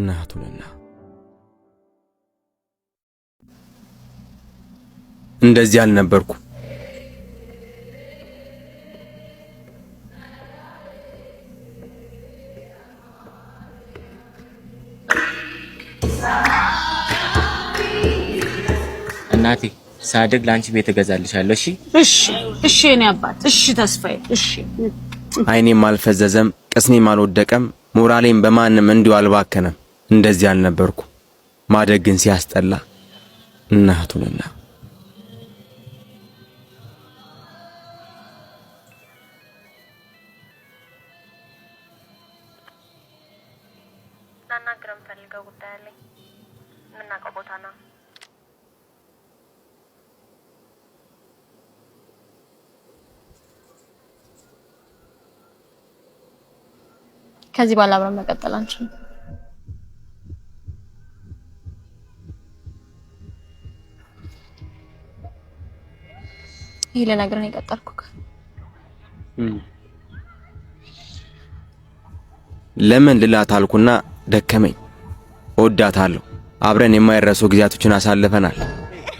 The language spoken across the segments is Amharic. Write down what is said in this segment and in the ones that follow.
እናቱንና እንደዚህ አልነበርኩ። እናቴ ሳድግ ለአንቺ ቤት እገዛልሻለሁ። እሺ እሺ እሺ፣ የኔ አባት እሺ፣ ተስፋዬ እሺ። አይኔም አልፈዘዘም፣ ቅስሜም አልወደቀም፣ ሞራሌም በማንም እንዲሁ አልባከነም። እንደዚህ አልነበርኩ። ማደግ ግን ሲያስጠላ እናቱንና ላናግረው የምፈልገው ጉዳይ አለኝ። የምናውቀው ቦታ ነው። ከዚህ በኋላ አብረን መቀጠል አንችልም። ይህ ልነግርህ ነው የቀጠርኩህ። ለምን ልላት አልኩና ደከመኝ። እወዳታለሁ። አብረን የማይረሱ ጊዜያቶችን አሳልፈናል።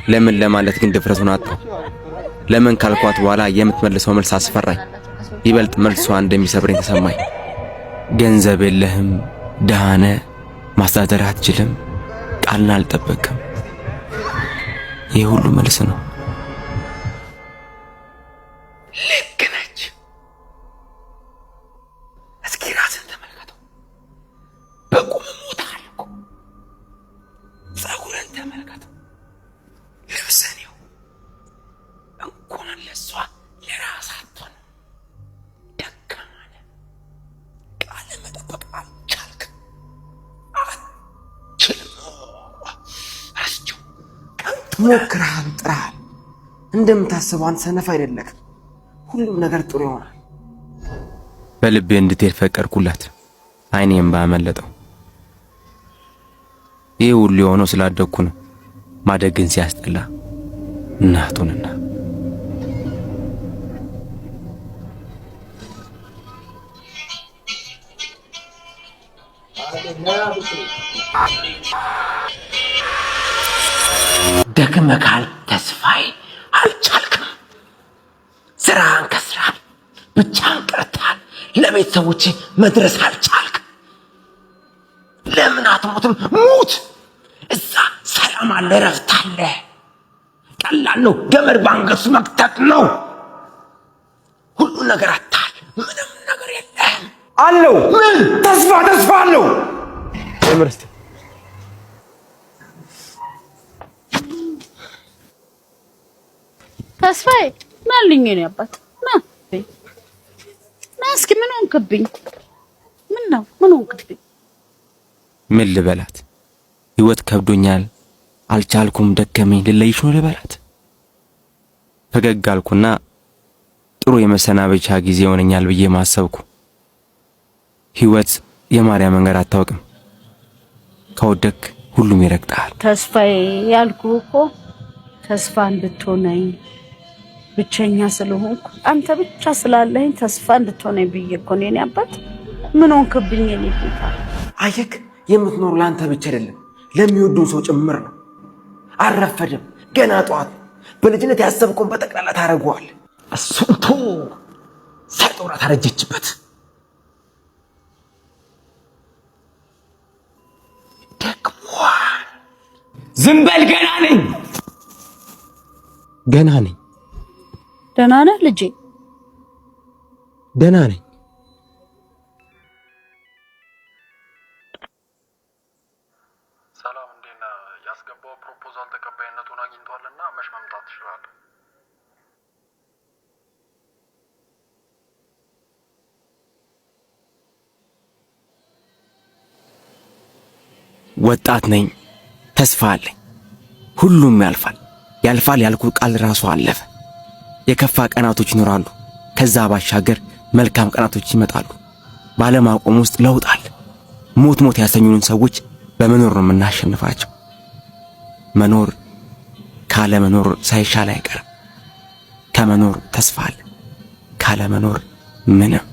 ለምን ለማለት ግን ድፍረቱን አጣሁ። ለምን ካልኳት በኋላ የምትመልሰው መልስ አስፈራኝ። ይበልጥ መልሷ እንደሚሰብረኝ ተሰማኝ። ገንዘብ የለህም፣ ደሃ ነህ፣ ማስተዳደር አትችልም፣ ቃልን አልጠበቅም። ይህ ሁሉ መልስ ነው። ልክ ነች። እስኪ ራስን ተመልከተው። በቁም ሞተሃል እኮ። ጸጉርን ተመልከተው፣ ልብስን ይኸው። እንኳን ለእሷ ለራስ አትሆንም። ደካማ ነህ። ቃል መጠበቅ አልቻልክም። አልችልም። ረስቼው ሞክረሃል፣ ጥረሃል። እንደምታስበው አንተ ሰነፍ አይደለክም። ሁሉም ነገር ጥሩ ይሆናል። በልቤ እንድትሄድ ፈቀድኩላት። አይኔም ባመለጠው። ይህ ሁሉ የሆነው ስላደግኩ ነው። ማደግን ሲያስጠላ እናቱንና ደክመካል ተስፋዬ፣ አልቻልክም። ስራህን ከስራል፣ ብቻህን ቀርተሃል። ለቤተሰቦች መድረስ አልቻልክም። ለምን አትሞትም? ሙት። እዛ ሰላም አለ፣ እረፍት አለ። ቀላል ነው። ገመድ በአንገቱ መክተት ነው። ሁሉን ነገር አታል። ምንም ነገር የለህም። አለው ምን ተስፋ ተስፋ አለው። ተስፋዬ ናልኝ የኔ አባት ና ና፣ እስኪ ምን ሆንክብኝ? ምን ነው ምን ሆንክብኝ? ምን ልበላት? ህይወት ከብዶኛል፣ አልቻልኩም፣ ደከመኝ፣ ልለይሽ ነው ልበላት? ፈገግ አልኩና ጥሩ የመሰናበቻ ጊዜ ይሆነኛል ብዬ ማሰብኩ። ህይወት የማርያም መንገድ አታውቅም። ከወደክ ሁሉም ይረግጣል። ተስፋዬ ያልኩህ እኮ ተስፋ እንድትሆነኝ ብቸኛ ስለሆንኩ አንተ ብቻ ስላለኸኝ ተስፋ እንድትሆነኝ ብዬ እኮ ነው የኔ አባት። ምን ሆንክብኝ የኔ ጌታ? አየክ፣ የምትኖሩ ለአንተ ብቻ አይደለም ለሚወዱን ሰው ጭምር ነው። አልረፈደም፣ ገና ጠዋት። በልጅነት ያሰብከውን በጠቅላላ ታደርገዋለህ። እሱን ቶ ሳይጦራት አረጀችበት። ደክሟል። ዝም በል። ገና ነኝ፣ ገና ነኝ፣ ደህና ነህ ልጄ? ደህና ነኝ። ሰላም እንዴት ነህ? ያስገባው proposal ተቀባይነቱን አግኝቷል እና መች መምጣት ትችላለህ? ወጣት ነኝ፣ ተስፋ አለኝ። ሁሉም ያልፋል። ያልፋል ያልኩ ቃል ራሱ አለፈ። የከፋ ቀናቶች ይኖራሉ። ከዛ ባሻገር መልካም ቀናቶች ይመጣሉ። ባለማቆም ውስጥ ለውጥ አለ። ሞት ሞት ያሰኙንን ሰዎች በመኖር ነው የምናሸንፋቸው። መኖር ካለመኖር ሳይሻል አይቀርም። ከመኖር ተስፋ አለ፣ ካለመኖር ምንም።